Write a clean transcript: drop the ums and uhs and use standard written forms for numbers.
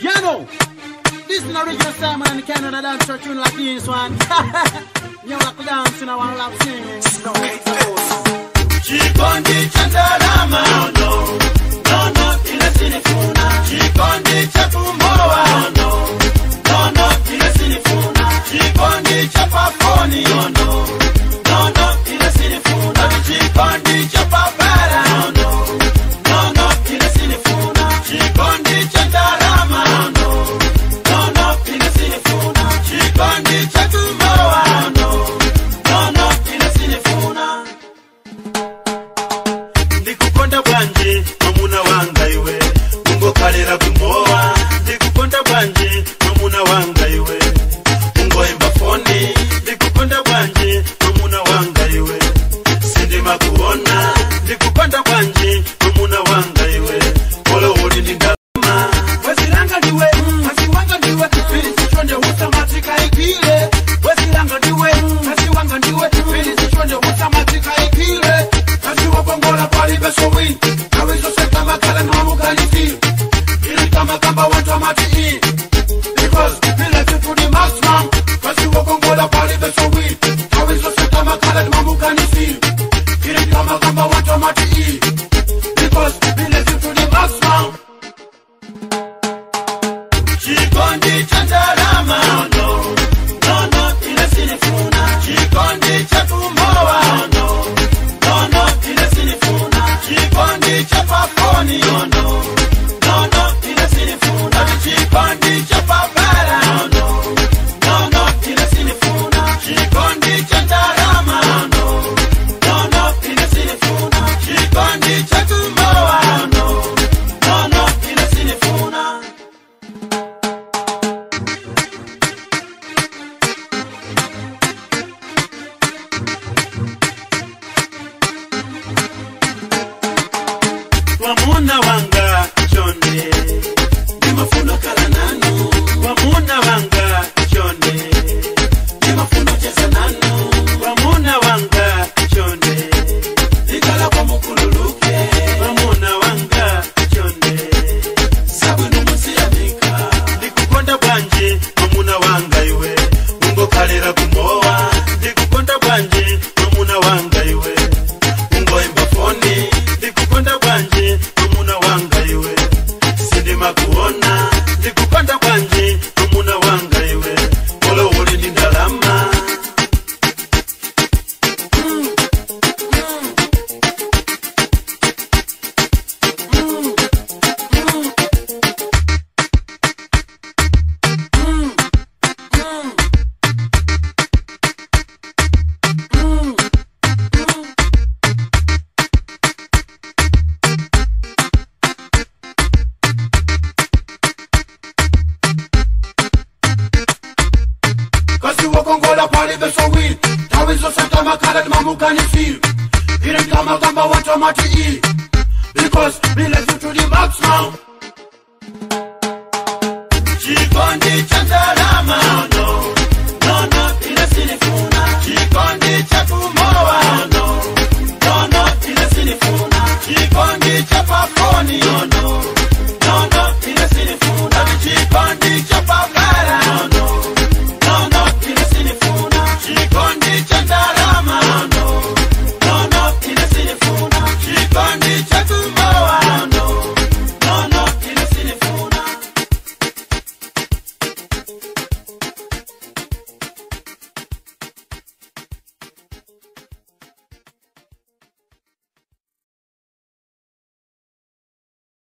You know, this is original Simon and the Canada dance tune like this one. You like dancing, I want to love singing. Chikondi cha ndalama, no, no, no, ine sinifuna. Chikondi cha kumowa, no, no, no, ine sinifuna. Chikondi cha pafoni, no, no, no, ine sinifuna. Chikondi cha papara, no, no, no, ine sinifuna. Chikondi cha ndalama, no, no, no, ine sinifuna. Chikondi cha kumowa, no, no, no, ine sinifuna. Ndikukonda bwanji mwamuna wanga iwe, ungokalera kumowa. Ndikukonda bwanji mwamuna wanga iwe, ungoimba foni. Ndikukonda bwanji mwamuna wanga iwe, sindima kuona. Ndikukonda bwanji mwamuna wanga iwe, polo uli ndindama. Wezilanga ndiwe, masiwanga ndiwe, pili sichonde usamatika ikile. Wezilanga ndiwe, masiwanga ndiwe, pili sichonde usamatika ikile. Kasiwa pali besowi, kawizo seka makala mamukanisi. Ili kama kamba watu amati i. Because we let it to the maximum. Kasiwa kongola pali besowi, kawizo seka makala mamukanisi. Ili kama kamba watu amati i. Because we let it to the maximum. Chikondi cha ndalama, no, no, no, ine sinifuna. Chikondi cha kumowa, no, no, no, ine sinifuna. Chikondi cha pafoni, no, no, no, ine sinifuna. Chikondi cha papara, no, no, no, ine sinifuna. Chikondi cha ndalama, no, no, no, ine sinifuna. Chikondi cha kumowa, no, no, no, ine sinifuna. Wamuna wanga chonde, nimafuna kala nanu. Wamuna wanga chonde, nimafuna cheza nanu. Wamuna wanga chonde, nikala kwa mukululuke. Wamuna wanga chonde, sabu numusiamika. Ndikukonda bwanji wamuna wanga iwe, ungokalera kumowa. Ndikukonda bwanji wamuna wanga iwe, ungoimba foni. Ndikukonda bwanji mwamuna wanga iwe, sindima kuona. Ndikukonda bwanji mwamuna wanga iwe, polo uli ndi ndalama. Kasiwa kongola pali besowi, tawizo seka makala mamukanisi. Ili kama kamba watu amati i. Because we let you to the maximum. Chikondi cha